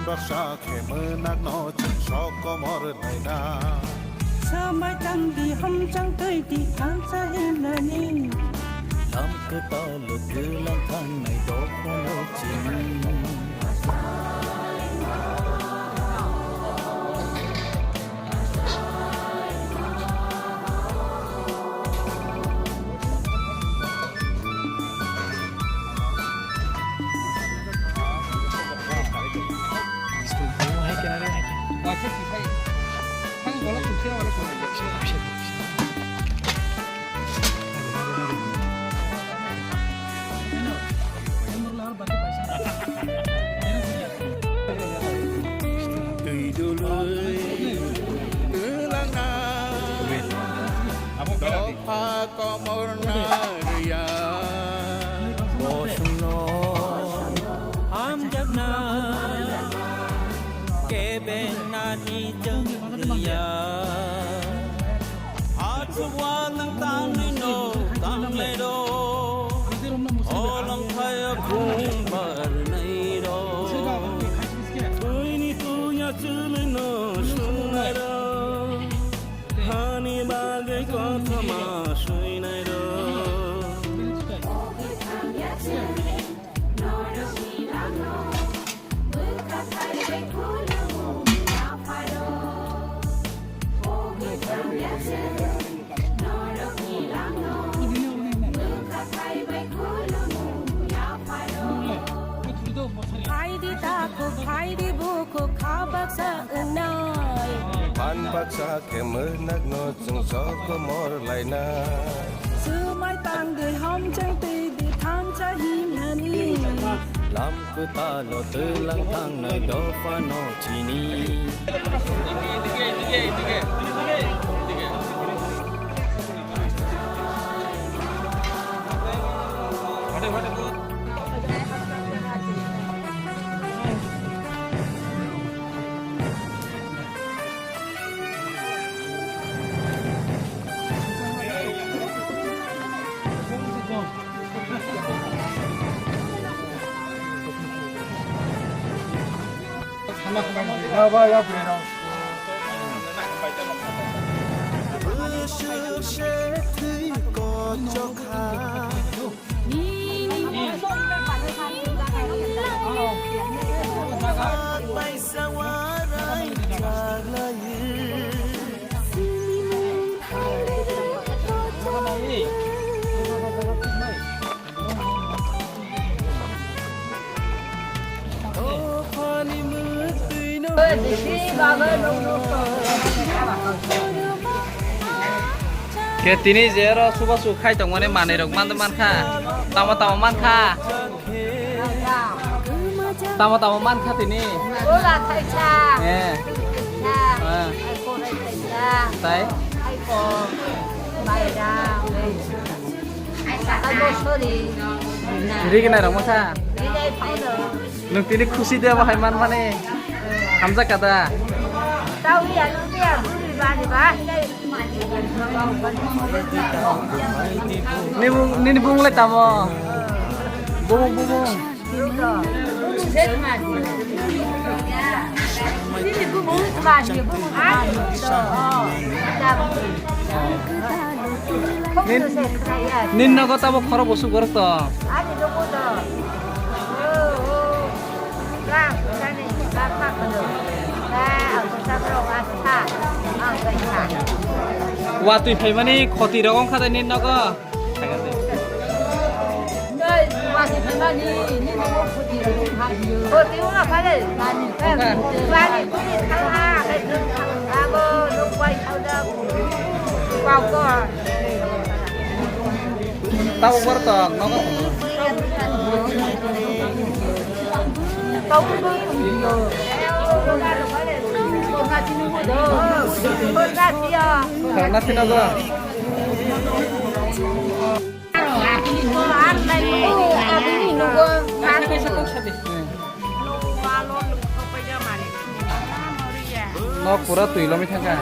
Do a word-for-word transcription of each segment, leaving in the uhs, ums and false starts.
Baksa khe mwnakno chwng sok komor laina. Swmai tang di, hamchang twi di, thansa himnani. Lam kwtal twlang thangnai dophano chini. Twi dului twlangna dopha komorna rwya. Bosongno hamjakna kebenani chwng rwya. Achuk walwng tangnai no tangnai rok, olong phaya khung barnai rok, buini tuya chwlwino swngnai rok, hani bagwi kothoma swinai rok. Phaidi takhuk, phaidi bukhuk, kha baksa wngnai. Phan baksa khe mwnakno chwng sok komor laina. Swmai tang di, hamchang twi di, thansa himnani. Lam kwtalo twlang thangnai dophano chini. Khe tini je oro chubachu khai tongmani manwi rok man mankha. Tamo tamo mankha. Tamo tamo mankha tini. Bola thaisa. Eh. Thaisa. Ah. Ai korai thaisa. Tai? Ai ko. Maira. Ai ko sorry. Rigi nai rok masa. Rigi phano. Nwng tini khusi de bahai man mani. Hamjak kada. Tau ya, ya, buri bani ba. Ni bung, nini bung le tamo. Bung, bung, bung. Nin, nin nogo tabo khoro bosuk gorok to. Watwi phaimani khoti rok wngkha de nini nogo. Khoti wngkha de. Wngkha. Tabo borok to nogo. Khoroknasi nogo. Nok pura twi lomwi thangkha.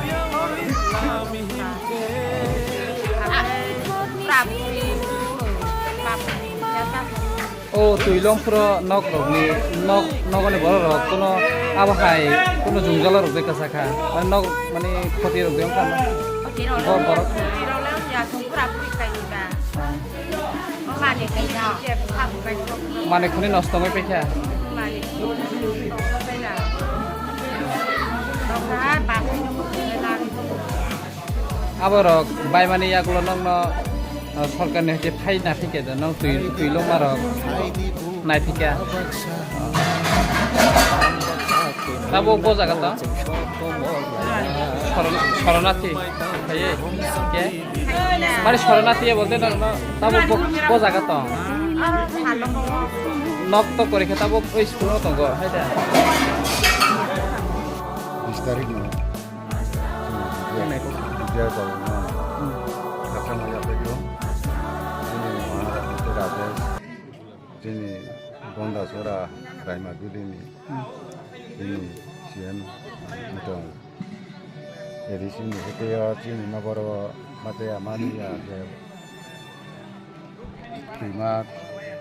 O twi lom phuro nok rokni, nok, nokni borok rok kuno Abo hai kuno jwngjalo rok de kasa kha. Mane nok mane khoti rok de wngkha na. Bo borok. Mane khuni nosto wngwi paikha. Aborok baimani yagulo nokno, uh, sorkarni hwnkhe phai naphikya da, nong twi, twi longmarok naphikya. Tabuk bo jaga tong? Soron-, Soronati phaiye. Ke? Mane Soronati bolte nokno tabuk bo, bo jaga tong? Nok to korikhe tabuk oi school no tongo, hai da? Bis tarik no. Chwng Bidya Gauna khakchangma yaphaio. Chini Maharaj Rajesh, chini Gondasora Raima Bidini, chini C M Mutong, A D C ni hwtwi o chini nokoro mate amani ya khe twima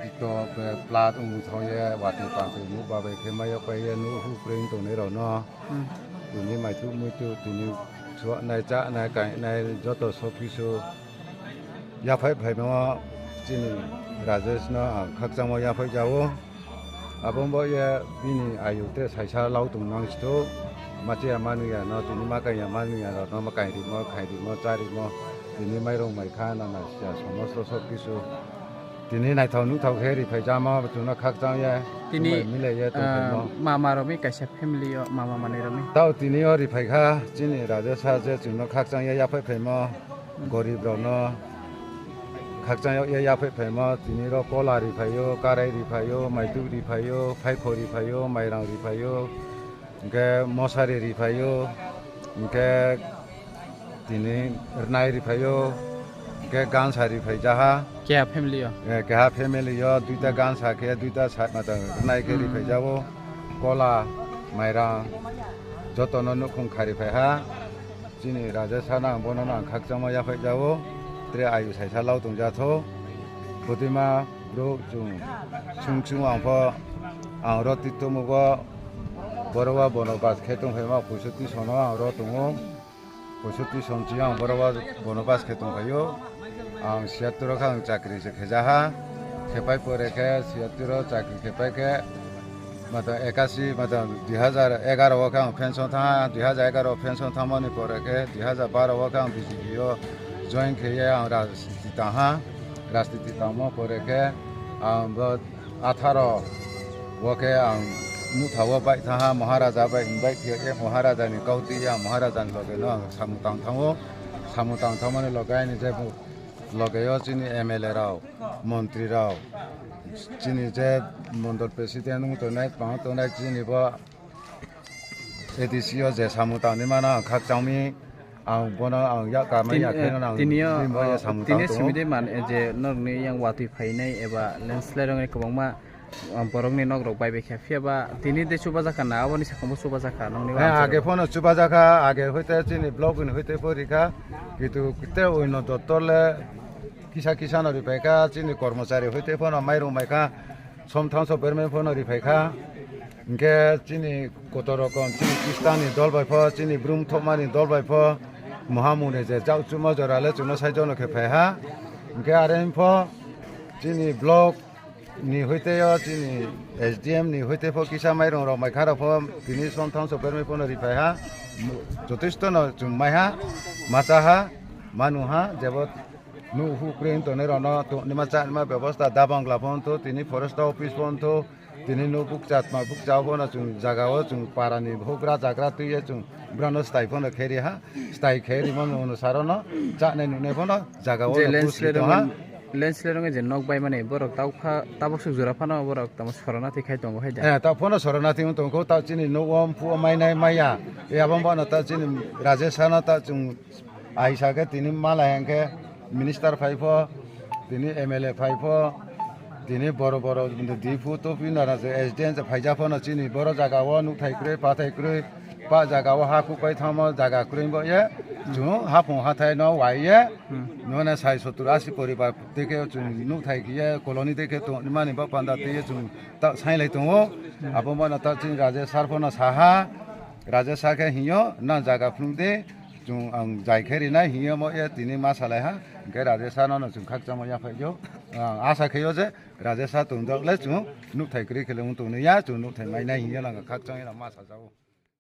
tito khe plat wngwi thangye watwi pangtwi nuk babai khe maiyok paiye nuk hupreng tongnai rokno. Hmm. Tini maitu muitu tini suanai chanai kainai joto sob kisu yaphai phaima chini Rajesh no ang khakchangma yaphai jao. Abo wngbo ye bini ayu te saisa lau tong nang sito. Machiya manuya no tini makaiya manuya no ma kairimo khairimo charimo tini mairong maikha nana sia somosto sob kisu. Tini naithok nuthok khe riphai jama chwngno khakchang ya. Tini, milai ya tong ah, phaimo. Mama romwi kaisa family o mama manwi romwi. Tao tini o riphai kha chini Rajesh ha je chwngno khakchang ya yaphai phaimo. Gorib rokno khakchang ya yaphai phaimo tini ro kola riphaio, karai riphaio, maituk riphaio, phaikho riphaio, mairang riphaio. Hwnkhe mosari riphaio, hwnkhe tini rwnai riphaio, hwnkhe gansa riphai jaha. Keha family o? Eh, keha family o duita gansa khe, duita sa-, mata rwnai khe riphai jago. Kola, mairang, jotono nukhung khari phai ha. Chini Rajesh sana ang bono ang khakchangma yaphai jago. Tre ayu saisa lau tong jatho. Bwtwima bro chwng sung sung ang pho ang ro tito mugo. Borok ba bono bas khe tong phaima poisoti sono ang ro tongo. Poisoti son chi ang borok ba bono bas khe tong phaio. Ang siyattoro khe ang chakri se kheja ha. Khepai pore khe siyattoro chakri khepai khe mata ekasi mata dui hajar egaro o khe ang pension tha, dui hajar egaro pension thamani pore khe dui hajar baro o khe ang B J P o join khe ye ang rajniti tang ha. Rajniti tangmo pore khe ang bo atharo o khe ang mutha o bai tha ha, Maharaja bai invite khe ye Maharaja ni kau twi ang Maharaja ni loge no ang samung tang thango. Samung tang thangmani loge ani je loge o chini M L A rok, montri rok, chini je mondol president wng tongnai, tong tongnai chini bo A D C o je samung tangni mano ang khakchangmi, ang bono ang yak kamai Tin-, yak khe eh, nang tinio, bini bo oh, ya samung tini tang tongo. Simi de man, eh, je norokni yang watwi phainai eba landslide rokni kwbangma, ah, borokni nok rok bai bai kha. Phiya ba tini de chubajakha na, aboni sakang bo chubajakha nongni Eh, uansukgo. Age phono chubajakha, age hoite chini block ni hoite pho rikha, kitu kite oino dottor le kisa kisa no ripaikha, chini kormochari hoite phono mairung maikha. Somthang so bermai phono riphai kha. Hinkhe chini kotor rokom, chini Khristan ni dol bai pho, chini brum thokma ni dol bai pho, moha mune je jak chuma jora le chwngno sai jono khe phai ha. Hinkhe are pho chini block ni hoite o, chini S D M ni hoite pho kisa mairung rok mai kha rok pho, tini somthang so bermai phono riphai ha. Jotesto no chwng mai ha, macha ha, manu ha, jebo Nuhu print tongnai rokno tongnaima chanima bebosta da bangla phone to, tini forest office phone to, tini nuk bukcha tma bukcha phone chwng jaga o chwng para ni hugra jagra twi ye chwng brano stai phone khe ri ha, stai khe rimo onusaro no chanai nuknai phone jaga o Je no landslide pusti tong ha. Rok, landslide rok je nok bai mani borok tau kha tabuk suk jora phano borok tamo sorona thik khai tongo hai da. Eh, ta phone sorona thik tong kho ta chini nuk o phu o mai nai maya. E abang bano ta chini Rajesh Sana ta chwng Aisa khe tini mala hengkhe minister phai pho, tini M L A phai pho, tini boro boro D P topi nana se S D M se phaija phono chini boro jaga o nukthai kwrwi pathai kwrwi Pa jaga o ha kupai thangmo jaga kwrwi bo ye. Chwng haphung hathai no wai ye. Hmm. Nona sai sottur asi poribar tei khe chwng nuk thai khe ye colony tei khe tong mani ba panda tei ye chwng ta sai lai tongo. Hmm. Abo mano ta chini Rajesh sir phono saha. Rajesh sir khe hinyo na jaga phunuk de. Chwng ang jai khe rinai hinyo mo ye tini ma salai ha. Hingke Rajesh sir no chwng khakchangma yaphai yo. Ang asa khe yo je Rajesh sir tong jak le chwng nuk thai kwrwi khe le wng tong ya chwng nuk thai mai nai hinyo lang khakchang ya ma sa jago.